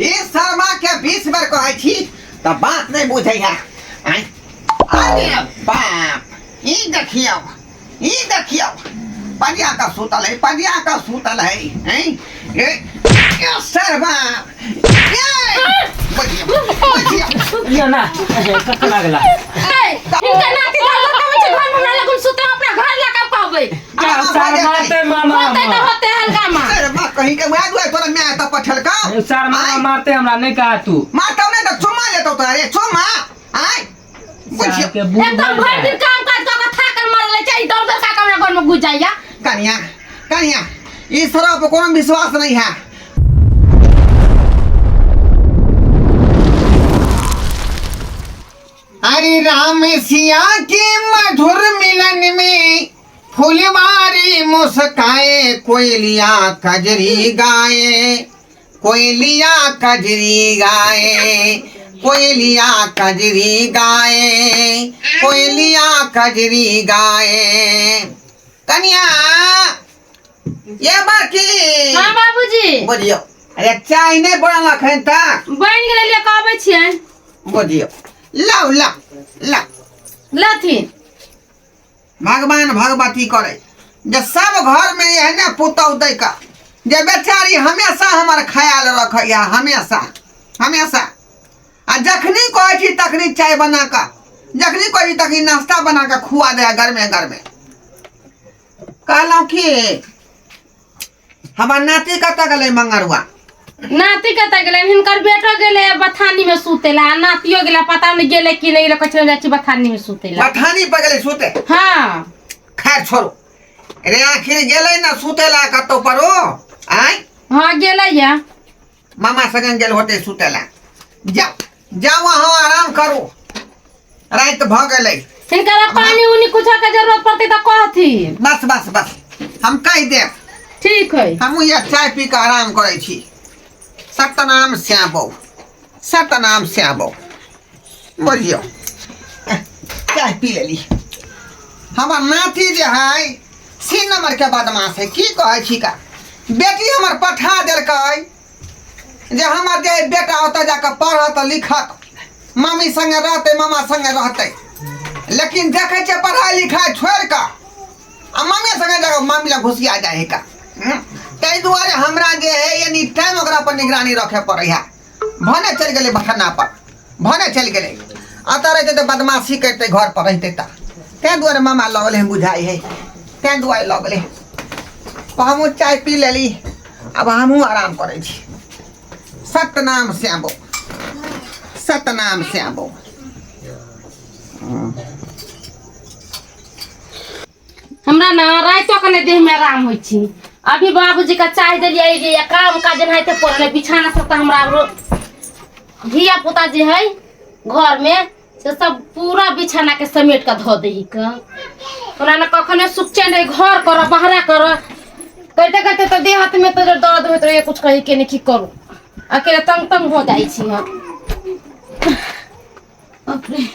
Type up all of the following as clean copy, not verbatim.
ई शर्मा के 20 बेर कहै छी तऽ बात नहि बुझै है। आँय, अरे बाप, ई देखियौ, ई देखियौ, पजिया का सुतल है, पजिया का सुतल है। हैं, ए ए शर्मा, ए बुझियौ, बुझियौ। लिअ ना, कत लागला? ए, हिनकर नाती दाल लऽ के आबै छै घर में, हमरा लगन सुते, अपना घर लऽ के कहबै। सर मारते मामा। होते तऽ होते हल्का मा। शर्मा कहीं के वएह दुआरे तोरा माय तऽ पठेलकौ। सर मामा आँय, मारते हमरा, नहि कहा तू। मारतौ नहि तऽ चुम्मा लेतौ तोरा रे, चुम्मा। आँय, बुझियौ। के बूढ़ एकदम भऽ भरि दिन जाय। काम काज कऽ के थाकल मरल छै, ई दौड़ दौड़ कऽ हमरा घर में घुस जाइया। कनिया, कनिया, ई शराब पर कोनो विश्वास नहीं है। अरे राम सिया के मधुर मिलन में फुलवारी मुस्काए, कोयलिया कजरी गाए, कोयलिया कजरी गाए, कोयलिया कजरी गाए, कोयलिया कजरी गाए। कनिया, ये बाकी। हाँ बाबूजी। बोलियो, अरे चाय नहीं बनल अखन तक? बनि गेलै, लिअ कहबै छियै। बोलियो, लाउ लाउ लाउ। लथिन। भगवान भगवती करे जे सब घर में एहने पुतहु दै का जे बेचारी हमेशा हमर ख्याल रखैया, हमेशा हमेशा। आ जखनी कहै छी तखनी चाय बना कऽ, जखनी कहै छी तखनी नाश्ता बना कऽ खुआ दे गरमे गरमे। कहलहुँ कि हमर नाती कतऽ गेलै मंगरुआ? नाती कतऽ गेलै? हिनकर बेटो गेलै बथानी में सुते ला, आ नातियो गेलै, पता नहीं गेलै कि नहीं गेलै। कहै छलै जाइ छी बथानी में सुते ला। बथानी पर गेलै सुते? हाँ। खैर छोड़ू रे, आखिर गेलै ना सुते ला कतौ पर ओ? आँय? हाँ गेलै या। मामा संगे गेल होतै सुते ला। जाओ जाओ, अहाँ आराम करू, राति भऽ गेलै। हिनकर पानी उनी कुछ के जरूरत पड़तै तऽ कहथिन। बस बस बस, हम कहि देब। ठीक है। हमहूँ यह चाय पी कऽ आराम करै छी। सतनाम श्याबो, सतनाम श्याबो। बुझियौ, चाय पी लेली। हमर नाती जे है सी नंबर के बदमाश है। की कहै छी का, बेटी हमर पठा देलकै जे हमर जे बेटा ओतऽ जाकऽ पढ़त लिखत, मामी संगे रहतै, मामा संगे रहतै। लेकिन देखै छियै पढ़ाइ लिखाइ छोड़ि कऽ आ मामे संगे जाकऽ मामी लग घुसिया जाइ है का। ताहि दुआरे हमरा जे है यानी टाइम ओकरा पर निगरानी रखे पड़ै है। भने चलि गेलै बथाना पर, भने चलि गेलै, एतऽ रहितै तऽ बदमाशी करितै, घर पर रहितै तऽ। ताहि दुआरे मामा लऽ गेलै, बुझाइ है, ताहि दुआरे लऽ गेलै। हमहूँ चाय पी लेली, आब हमहूँ आराम करै छी। सतनाम श्यामो, सतनाम श्यामो। हमरा ना राइतो के नहीं देह में आराम होइ छै। अभी बाबूजी के चाय देलियै जे काम काज एनाहिते पड़ल बिछाना सब, तऽ हमरा धिया पुता जे है घर में से सब पूरा बिछाना के समेट के धो दही के। हमरा ने कखने सुख चैन रहे, घर कर बहरा कर करते करते तो देह हाथ में तो दर्द होइत रहे, कुछ कही के नहीं की करू, अकेले तंग तंग हो जाइ छी हम। बाप रे।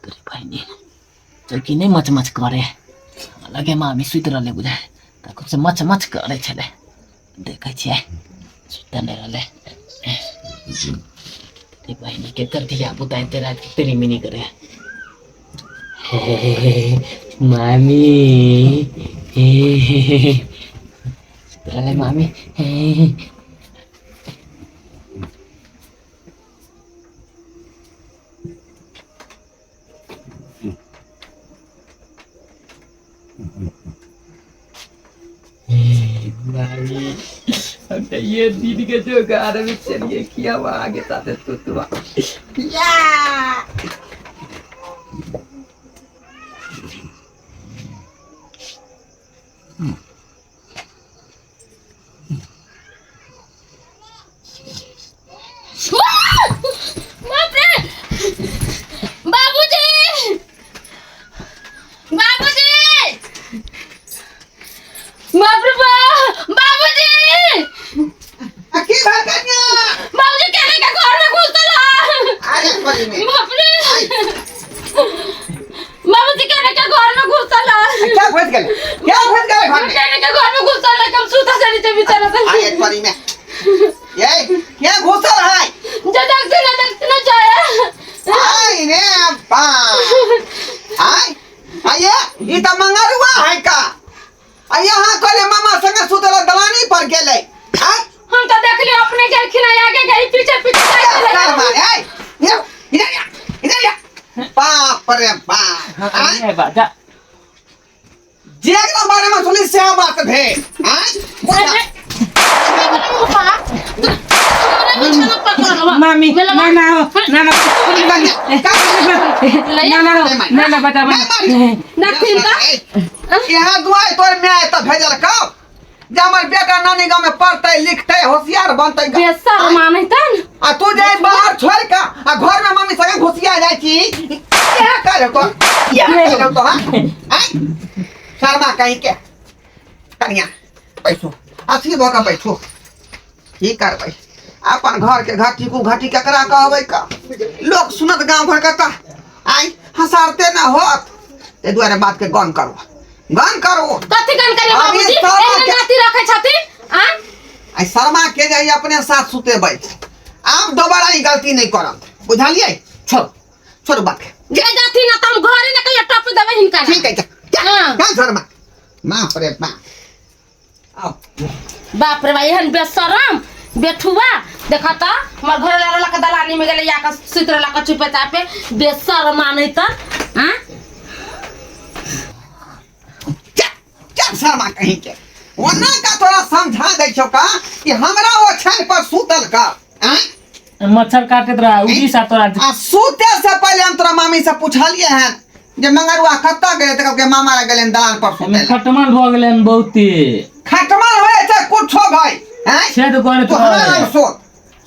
तोरी बहिनी चौकी नहि मच मच करे लगे, मामी सुति रहलै बुझाइ तखन से मच मच करै छलै। देखै छियै, सुतल नहि रहलै। तोरी बहिनी के कर धिया पुता एते राति के तेरी मिनी करे। हे मामी, हे हे, सुति रहलै मामी। हे मामी, हम तो ये दिन के जोगाड़ में चलिए किया आगे साथे सुतवा। बाप रे, बाबूजी, बाबूजी, बाप रे बाप, बाबूजी। आ की भेल कन्या? बाबूजी, केने के घर में घुसल है? अरे बड़ी में। आय बाबूजी के के घर में घुसल है। क्या घुस गेलै, क्या घुस गेलै घर में? के के घर में घुसल है, कम सुता चली छै बिचारा से। आय एक बारी में ये क्या घुसल है? जे देखते ना, देखते ना जाए। आय रे बा, आय आये ई त मंगरुआ है का? आ यहाँ कहले मामा संगे सुतल दलानी पर गेलै। आय हम तो देखली अपने गेलखिन, आगे गई पीछे पीछे जाय। कर मारे, आय इधर इधर आ, इधर आ। बाप रे बाप, आय ए बा जा। जे एकदम बारे में सुनी से बात भेल। आय बोला। मामी, ना ना हो, ना ना ना ना हो, ना ना बता यहाँ दुआई तोर my तऽ भेजल कब जे हमर बेटा नानी गाँव में पढ़तै लिखतै होशियार बनतै। आ तू जे बाहर छोड़ के आ घर में मम्मी संगे घुसिया जाइ छी, क्या करे तो, क्या करे तो? हाँ, शर्मा कहीं के। कनिया बैठो, अथी भऽ के बैठो। की करबै, अपन घर के घटी कु घटी केकरा कहबै? का लोक सुनत गाँव घर के तऽ आइ हँसारते न होत। ताहि दुआरे बात के गन करू, गन करू। कथी गन करिए बाबूजी? एहन नाती रखै छथिन आ आई शर्मा के जाई अपने साथ सुतेबै, आब दोबारा ई गलती नहीं करब, बुझलियै? छोड़ छोड़ बात के। जे जाथि ना त हम घरे न कहियो टप देबै हिनका। ठीक है, जा जा शर्मा, बाप रे बाप। आओ। बाप रे बा, एहन बेशरम बेठुआ देखा त हमर घर वाला के दलानी में गेलै या के सुति रहला के चुपे चापे, बेशरम नहीं त। हां चल चल शर्मा कहीं के, ओना का तोरा समझा दै छौ का कि हमरा ओछाइन पर सुतल का? आँय? मच्छर काटैत रहा उही सा तोरा। आ सुते से पहले हम तोरा मामी से पूछलिए हैं जे मंगरुआ कतऽ गेलै, तऽ कहलकै मामा लग गेलै दलान पर सुतै लए। खटमल भऽ गेलै हन बहुते। खटमल होइ छै कुछो भाई, आँय? छेद करे। तू हमरा लग सुत,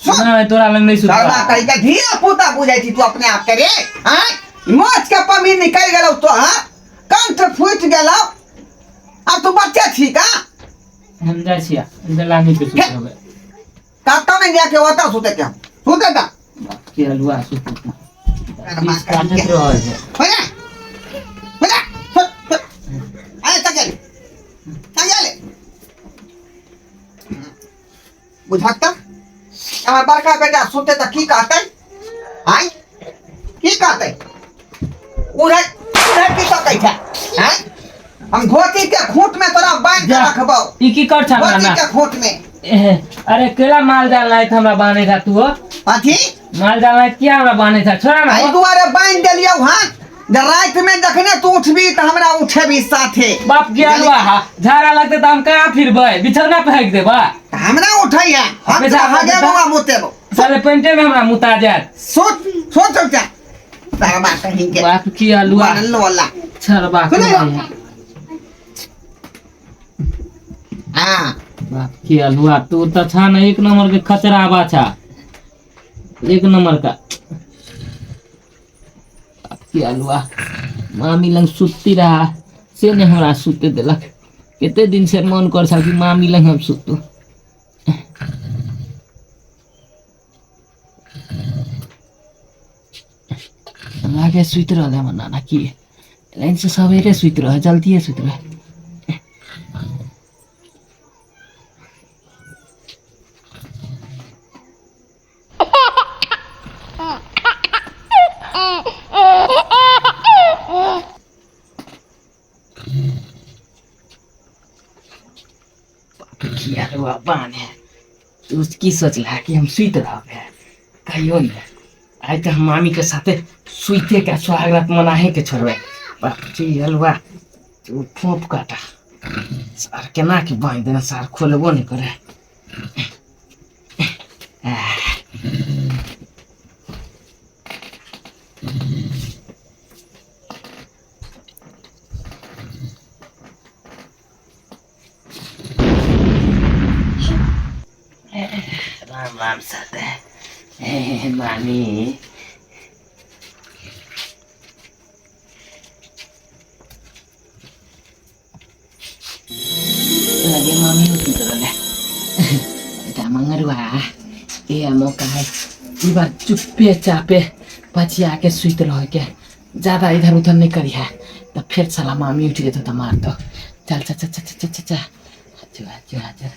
सुत। नहीं, तोरा लग नहीं शर्मा सुतबा। कहीं के धिया पुता बुझै छी तू अपने आप के रे? आँय, मोच के पमी निकलि गेलौ तो, हाँ, कंठ फूटि गेलौ, आब तू बच्चे छी का? हम जाइ छियै दलानी पे सुतबै। कतऽ नहि जाके, ओतऽ सुते के हम सुते ता। के हलुआ सुतू। शर्मा बीस कहीं काटैत के। रहै छै। हो जा, हो जा, सुत, सुत। आय तकेले तकेले, बुझक तऽ हमर बड़का बेटा सुनते तऽ की कहतै? आय, की कहतै? उधर उधर की तकै छै? आय, हम धोती के खूंट में तोरा बांधि के जा। रखबौ। ई की कर छा धोती ना? के खूंट में। अरे केला माल जाल नाहित हमरा बान्है था तू हो? अथी माल जाल नाहित किया हमरा बान्है था? छोड़ा ना। एहि दुआरे बांधि देलियौ हन जे राति में जखने तू उठबी तऽ हमरा उठेबी साथे। बाप के हलुआ, हा झाड़ा लगतै तऽ हम कहाँ फिरबै? बिछौना फेंक देबा। तऽ हमरा उठैया हम बेटा, तोरा हगे बेटा। बौआ मुतेबौ। साले पेंटे में हमरा मुता जायत। सोच सोच जा शर्मा कहीं के। बाप की हलुआ। बनल वाला। छरबा के। सुनै हो? हाँ। बाप की हलुआ, तू तऽ छा ने एक नंबर के खचरा बाछा, एक नंबर का। बाप की हलुआ, मामी लंग सुतती रहा से नहीं हमरा सुते देलक। कते दिन से मन कर छल कि मामी लंग हम सुतू। लागे सुति रहल हमर नाना की लाइन से, सवेरे सुति रहे, जल्दिए सुति रहे। किया रे बाने, तू की सोचला कि हम सुति रहब? कहियो नहीं, आइ तऽ हम मामी के साथे सुते के सुहागरात मनाहे के छोड़बै। बाप जी हलुआ, तू फोप काटा सार केना के बांधि देने, सार खोलबो नहीं करे। राम राम साथे हे मामी। लगे मामी सुति रहले। बेटा मंगरुआ, ए मौका है, ई बार चुप्पे चापे पचिया के सुति रह के ज्यादा इधर उधर नहीं करिहा तऽ फेर साला मामी उठि जेतौ तऽ मारतौ। चल चल चल चल चल चल चल, हजुर हजुर हजुर।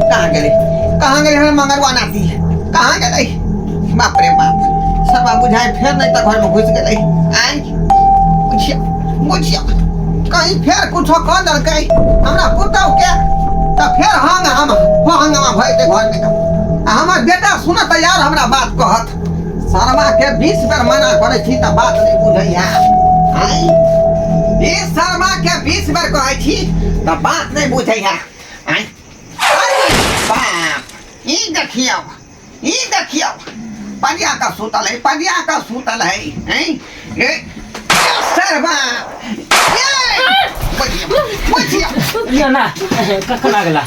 कहाँ गेलै, कहाँ गेलै हमर मंगरुआ नाती, कहाँ गेलै? बाप रे बाप, सरबा बुझाइ फेर नहि तऽ घरमे घुसि गेलै। आँय बुझिया बुझिया, कहीं फेर कुछो कऽ देलकै हमरा पुतहु के तऽ फेर हंग हम हो हंगामा भऽ जेतै घरमे। आ हमर बेटा सुनत यार हमरा बात कहत। सरबा के 20 बेर मना करै छी तऽ बात नहि बुझैया। आँय ई सरबा के 20 बेर कहै छी तऽ बात नहि बुझैया। आँय बाप, ई देखियौ, ई देखियौ, पनिया का सुतल है, पनिया का सुतल है। हैं ए सरबा, ए बुझियौ बुझियौ ना ना, कखन आ गेला?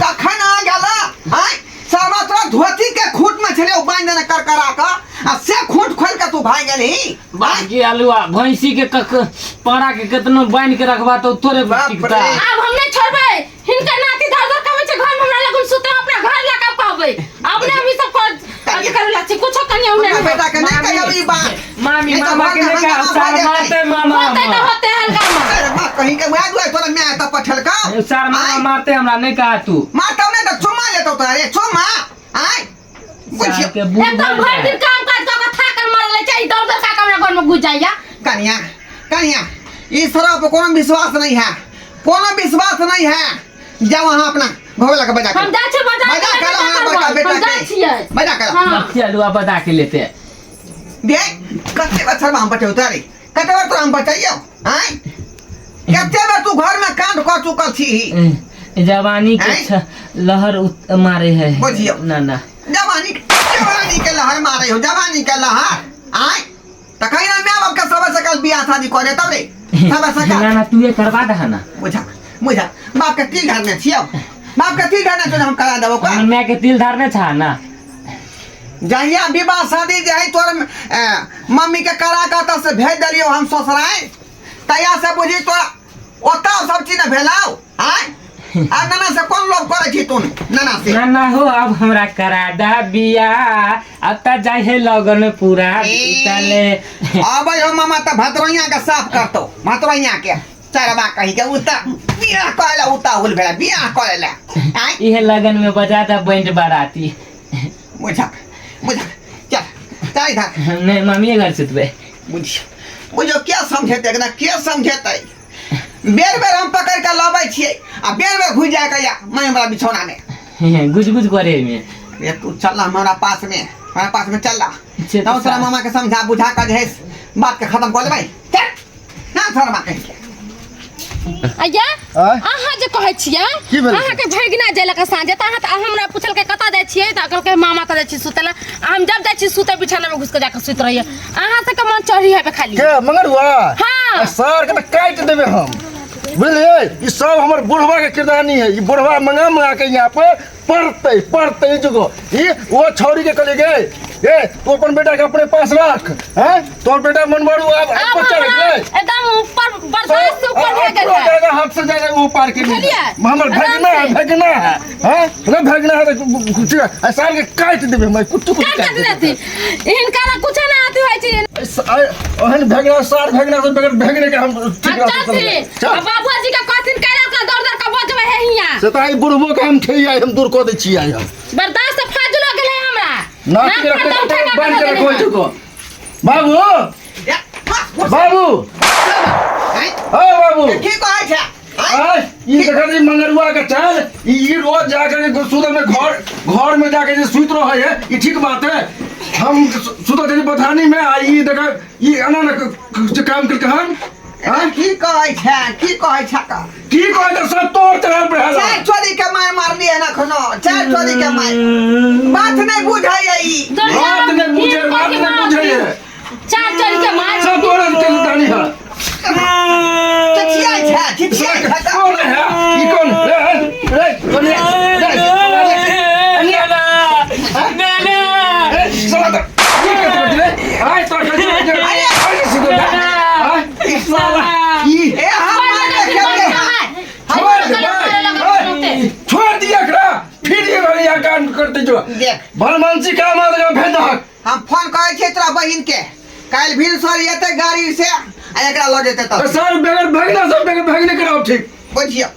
कखन आ गेला? आँय सरबा, तोरा धोती के खूट में छलै बान्हि देने करकरा कऽ, आ से खूट खोलि कऽ तू भागि गेलही। बाकी आलुआ भैंसी के कक पारा के केतनो बान्हि के रखबा तऽ थोड़े बाप टिकता। रे। आब हम नहीं छोड़बै हिनकर नाती, धर धर कहबै छै घर में हमरा लगन सुते, हम अपना घर लऽ कऽ कहबै। अपने हम ई सब कर अथी करै ला छी, कुछो कनिया हमरा नहि बेटा के नहि कहियौ ई बात। मामी नहीं तऽ मामा के घरमे नहि कह, हंगामा भऽ सार जेतै। मारते मामा। होते तऽ होते हल्का अरे माँ कहीं के वएह दुआरे तोरा माय एतऽ पठेलकौ। सार मामा आँय, मारते हमरा, नहि कह तू। मारतौ नहि तऽ चुम्मा लेतौ तोरा रे, चुम्मा। आँय बुझियौ सार के बूढ़ एकदम भऽ भरि दिन जाइ। काम काज कऽ के थाकल मरल छै, ई दौड़ दौड़ कऽ हमरा घर में घुसि जाइया। कनिया कनिया, ई शराब पर कोनो विश्वास नहीं है, कोनो विश्वास नहीं है। जाओ अहाँ अपना घोड़ा के बजा के हम जाइ छियै बजा बजा के लाओ हमरा बड़का बेटा हम जाइ के छियै। बजा के लाओ। हाँ। कथी आलुआ बता के लेते? दे कते बार शर्मा हम बचेबौ तोरा रे, कते बार तोरा हम बचैयौ? आँय कते बार तू घर में कांड कऽ चुकल छी? जवानी के आँय? लहर मारे है। बुझियौ। ना ना, जवानी जवानी के लहर मारे हो, जवानी के लहर। आँय तऽ कहीं ना my बाप के सब सकल बियाह शादी करे तब रे सब सकल। ना ना, तू ये करवा दहा ना। बुझा बुझा, बाप के तिल धरने छियौ, बाप के तिल धरने छियौ, हम करा देबौ का? हमर माय के तिल धरने छा ना। जहिया विवाह शादी जे है तोर मम्मी के करा के ओतऽ से भेज देलियौ हम ससुराल, तहिया से बुझी तोरा ओतऽ सब चीज ने भेलौ। आँय आ नाना से कोन लोभ करै छी तू नाना से? ना ना हो, अब हमरा करा दा बियाह, अब त जाइ है लगन पूरा बीतले। अबै हो मामा तऽ भतरोइया के साफ करतौ, भतरोइया के चरबा कही के उता बियाह करे ला उताहुल भेला बियाह करे ला। आँय इहे लगन में बजा दा बैंड बाराती। बुझा बुझा, चल चल इधर। नहीं, मामीए घर सुतबे। बुझियो बुझियो, के समझेतै एकरा, के समझेतै? बेर बेर हम पकड़ के लबै छियै आ बेर बेर घुसि जाय के मैं हमरा बिछौना में गुज गुज करे में। रे तू चल हमरा पास में, हमरा पास में चल। से तब तोरा मामा के समझा बुझा के जे है बात के खत्म कऽ लेबै। चल ना शर्मा कहि के। अय्या, आँय? अहाँ जे कहै छियै की भेलै? अहाँके भगिना जेलक साँझे तऽ अहाँ तऽ हमरा पुछलकै कतऽ जाइ छियै, तऽ कहलकै मामा तऽ जाइ छी सुतै लए। आ हम जब जाइ छी सुतै, बिछाना में घुसि कऽ जाकऽ सुति रहैया। अहाँ सबके मन चढ़ी हेबै खाली। के मंगरुआ? हाँ। आ सर के तऽ काटि देबै हम, बुझलियै? ई सब हमर बुढ़वा के किरदानी है। ई बुढ़वा मंगा मंगा के यहाँ पर पढ़ते पढ़ते ई जगह ई वो छौरी के कहलियै गे, ए तू अपन बेटा के अपने पास रख, हैं तोर बेटा मनबड़ू आब आब ऊपर चढ़ हमरा गेलै। एकदम ऊपर बर्दाश्त से ऊपर भए गेल है। ज्यादा हद से ज्यादा वो पार के बुझलियै? हमर भगना है, आराम से। भगना है, हैं ना भगना है तो ठीक है, आ सार के काटि देबै हम, कुट्टू कुट्टू काट काटि देती हिनका ना कुछ ना आती होइ छै। ओहन भगना सार भगना से बगैर भगने के हम ठीक हम रहतै चल छी। चल। आ बाबूजी के कहथिन काल्हि अपना दौड़ दौड़ के बजबै है हियाँ। से तऽ आइ बुढ़बो के हम खेयै, हम दूर कऽ दै छियै आइ हम। बर्दाश्त से फाजुल हो गेलै हमरा। नाक नाक के पर दम रखै ठेका बान्हि के कऽ रखै देने। छौ बाबू। या, बस, बस। बाबू। आँय, ओ बाबू, की कहै छै? आँय? आय, ई देखत ई मंगरुआ के चाल, ई रोज जाकर के सुतल में घर घर में जाके जे सुति रहे है, ई ठीक बात है? हम सुतल छली बथानी में आ ई देख ई एना ने जे काम केलकै हन। एना की कहै छै, की कहै छै का? की कहै छै सब तोर चढ़ल पर हेलो। चारि चोरी के मार मारली है ना खनो, चारि चोरी के मार। बात नहीं बुझै है ई। बात नहीं बुझे, बात नहीं बुझे है। चार चोरी के मार। सब तोर के दानी है। चिचियाइ छै, चिचियाइ छै का? कौन है ई, कौन रे रे रे रे रे साला तो ये कैसे बच रे आय तो कैसे बच रे आय सीधे आय साला ई ए हम मार के खेल के। छोड़ दे, छोड़ दिया एकरा, फिर ये वाले यहाँ काम करते जो देख। भलमानसी काम आ गया भेज दहक। हम फोन करै छियै तोरा बहिन के, काल्हि भिनसर एतै गाड़ी से आ एकरा लऽ जेतै तब। सर बगैर भागना, सब बगैर भागने कराओ ठीक। बुझियौ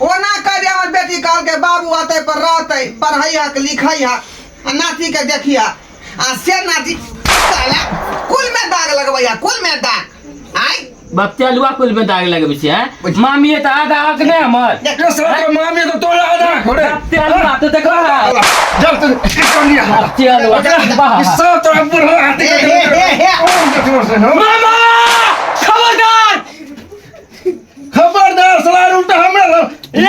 ओना कह दे, हमर बेटी कहलकै बाबू अतै पर रहतै, पढ़ै हक लिखै हक आ नाती के देखी हक, आ से नाती साला कुल में दाग लगबै है, कुल में दाग आय। बाप अलुआ कुल में दाग लगबै छै हैं? मामी तऽ आधा हक नहि हमर। ये साला मामी तो तोरा आधा खोड़े। बाप अलुआ तो देखो जब तक कौन है बाप अलुआ वाह। इस सब तोरा बुढ़वा हाथी हे, हे, हे, हे। मामा खबरदार खबरदार साला उल्टा हमरा ए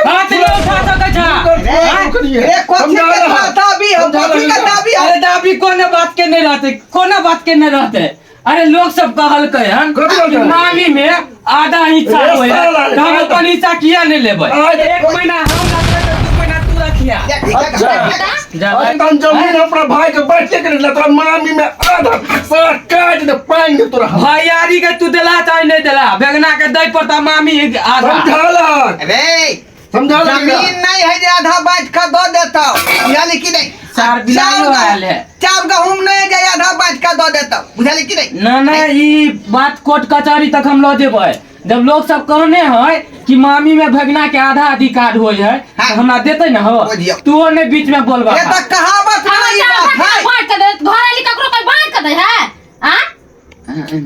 हाथ नहीं उठा सकै छा। रे कथी के तोरा दाबी हौ, कथी के दाबी हौ? अरे दाबी कोनो बात के नहीं रहते, कोनो बात के नहीं रहते। अरे लोग सब कहलकै हन कथी कहलकै? कि मामी में आधा हिस्सा रे होय है, साला, तऽ हम अपन हिस्सा किया नहीं लेबै? आय एक महीना हम रखबै तऽ 2 महीना तू रखिया। देख, देख, देख, अच्छा। देख। जा अरे तन जमीन अपना भाई के बैठ के कर तोरा मामी में आधा साला काट दे पानी दे तोरा। भैयारी के तू देला चाहे नहीं देला, बेगना के दै पड़ता मामी आधा। समझालक रे समझालक जमीन नहीं है जे आधा बाँट के दऽ देतौ, बुझली कि नहीं? चार बिलाइयो आयल है। चार गहूम नहीं जे आधा बाँट के दऽ देतौ, बुझली कि नहीं? ना ना ई बात कोर्ट कचहरी तक हम लऽ जेबै। जब लोग सब कहने है कि मामी में भगना के आधा अधिकार होय है, हाँ। तो हमरा देते ना हो। बुझियौ। तू ने बीच में बोलबा। ये तऽ कहावत नहीं बात है। बाँट के दे, घर वाली ककरो कोई बाँट के दे है आ?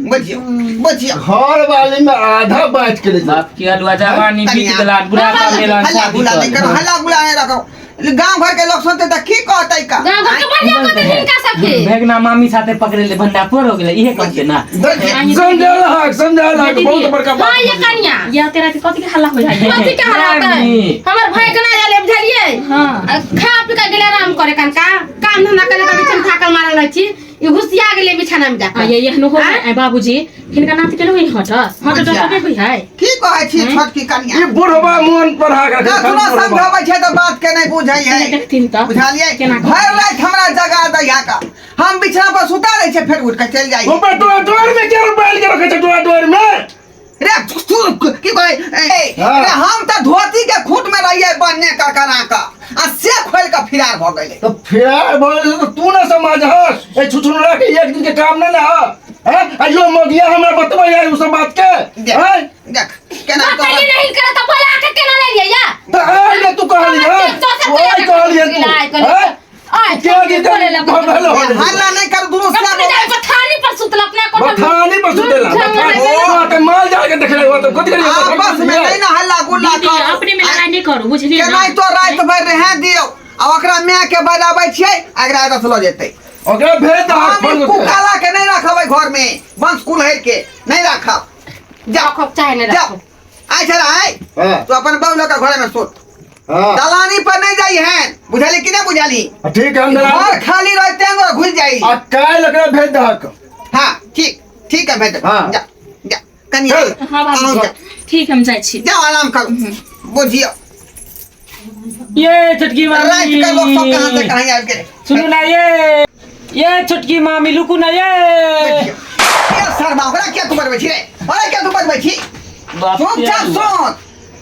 बुझियौ बुझियौ घर वाली में आधा बाँट के ले जा। बाप के अलुआ जवानी बीत गेला, बुढ़ापा भेला। हल्ला गुला नहीं करो, हल्ला गुला नहीं रखो। गांव घर के लोग सुनते तऽ की कहतै का? गाँव घर के बढ़िया कहते हिनका सबके। भेगना मामी साथे पकड़े ले भंडापुर हो गेलै, इहे कहते ना। समझालक समझालक बहुत बड़का बात। हाँ ये कनिया या तेरा के कथी के हल्ला हो जाए? कथी के हल्ला होतै? मामी। हमर भाई के ना जाले, बुझलियै? हाँ। खा पी के गेलै आराम करे, कन का काम धंधा करे तऽ बिछन थाकल मारल रहै छी, ई घुसिया गेलै बिछाना में जाके। आ ये एहनो हो है बाबूजी, हिनका नाथ केनो होई हट हट अच्छा। हट होई है। की कहै छी छोटकी कनिया? ई बुढ़वा मोन पर हा के कखनो समझाबै छै तऽ बात के नहीं बुझै है। देखथिन तऽ बुझलियै? केना भरि राति हमरा जगा दैया का, हम बिछना पर सुता रहै छै, फेर उठि के चलि जाइ। ऊपर डोर डोर में के बैल के रखे छै डोर डोर में। रे तू की कहै ए, हाँ। रे हम तऽ धोती के खूट में रहियै बन्ने करकरा के, आ से खोलि के फिरार भऽ गेलै। तो फिरार भऽ गेलै तऽ तू ना समझ हस ए छुछुनरा के एक दिन के काम नहीं ना है हैं? आइयो मगिया हमरा बतबै है उ सब बात के देख हैं? देख केना बतैली तोरा नहीं करे तऽ बोला के केना ले लियै या? तो आइ ने तू कहली हन, ओइ कहली हन तू हैं? आय के की बोले लग हम हेलो हल्ला नहीं कर दुनू अपने सियाबो। जाय बथानी पर सुतल अपना कोठा में। बथानी पर सुतेला झंझट। बथानी तो माल जाल के देखले हो तो कथि करियो? आपस में नहीं ना हल्ला गुल्ला दीदी करू। अपने में लड़ाई नहीं करू, बुझलियै ना? केनाहितो राति भरि रहै दियौ, आ ओकरा माय के बजाबै छियै, एकरा एतऽ लऽ जेतै। ओकरा भेज दहक हम फोन ई करके। कुकाला के नहीं रखबै घर में, वंश कुल्हैर के नहीं रखब। जाओ रखब चाहे नहीं जाओ। रखब। आइ छला आइ हाँ। तू अपन बहू लऽ के घरे में सुत, हाँ। दलानी पर नहीं जाइ हैं, बुझली कि नहीं बुझली? ठीक है, हम घर खाली रहते हैं और घुस जाई। आ काल्हि ओकरा भेज दहक। हाँ ठीक ठीक है, भेज दे। हाँ। जा जा कनिया। चल। हाँ आराम बाबूजी जा। ठीक, हम जाइ छी। जाओ आराम करू, बुझियो। ये छोटकी मामी राति के लोग सब कहाँ से कहाँ आबि गेलै। सुनू ना ये छोटकी मामी लुकू ना ये। बुझियो। ये शर्मा ओकरा किया तू बजबै छी रे? ओकरा किया तू बजबै छी? बाप रे। चुपचाप सुन।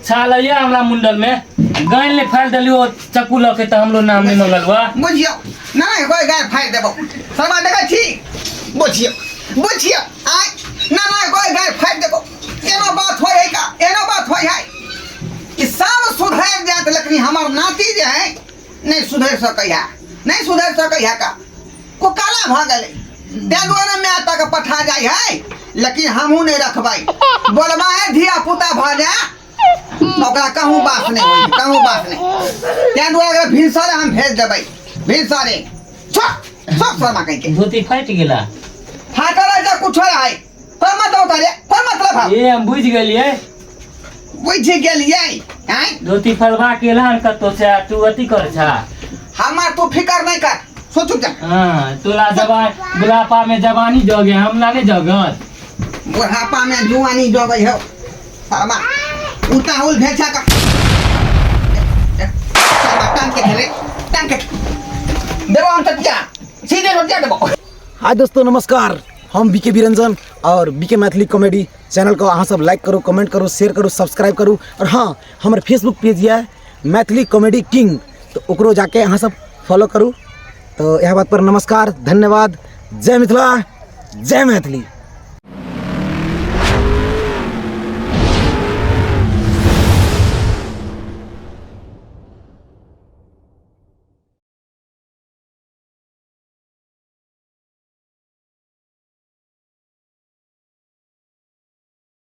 छाल ये हमरा मुंडल में गाइन ले फाड़ देलियो चक्कू लऽ के तऽ हमरो नाम नहीं मंगलवा। बुझियो ना ना कोई गाय फाड़ि देबौ शर्मा, देखै छी? बुझियो बुझियो आय ना ना कोई गाय फाड़ि देबौ। एनो बात होय है का? एनो बात होय है ई सब सुधरि जायत, लेकिन हमर नाती जे है नहीं सुधरि सकै है, नहीं सुधरि सकै है का कुकाला भऽ गेलै। ताहि दुआरे माय तक पठा जाइ है, लेकिन हमहूँ नहीं रखबै। बोलबा है धिया पुता भऽ जाय ओकरा कहूँ बास नहीं होई, कहूँ बास नहीं। ताहि दुआरे भिनसरे हम भेज देबै भिनसरे। छोड़। सब शर्मा कहीं के धोती फाटि गेला। फाटल है जा कुछ है कोई मतलब होता रे, कोई मतलब है? ए हम बुझि गेलियै। बुझि गेलियै आँय? धोती फलबा के एलहन कतौ से आ तू अथी कर छा। हमार तू फिकर नहीं कर, सोचू जा। हाँ, तोला जवान बुढ़ापा में जवानी जगे, हमरा नहीं जगत। बुढ़ापा में जुआनी जगै हो शर्मा, उताहुल भेचा का शर्मा टांग के खेले, टांग के देबो हम चटिया, सीधे रोटिया देबो। हाय दोस्तों नमस्कार, हम बीके बिरंजन और बीके मैथिली कॉमेडी चैनल को अहाँ सब लाइक करू, कमेंट करू, शेयर करू, सब्सक्राइब करू। और हाँ, हमर फेसबुक पेज यऽ मैथिली कॉमेडी किंग, तो ओकरो जाके अहाँ सब फॉलो करू। तो यह बात पर नमस्कार, धन्यवाद, जय मिथिला, जय मैथिली।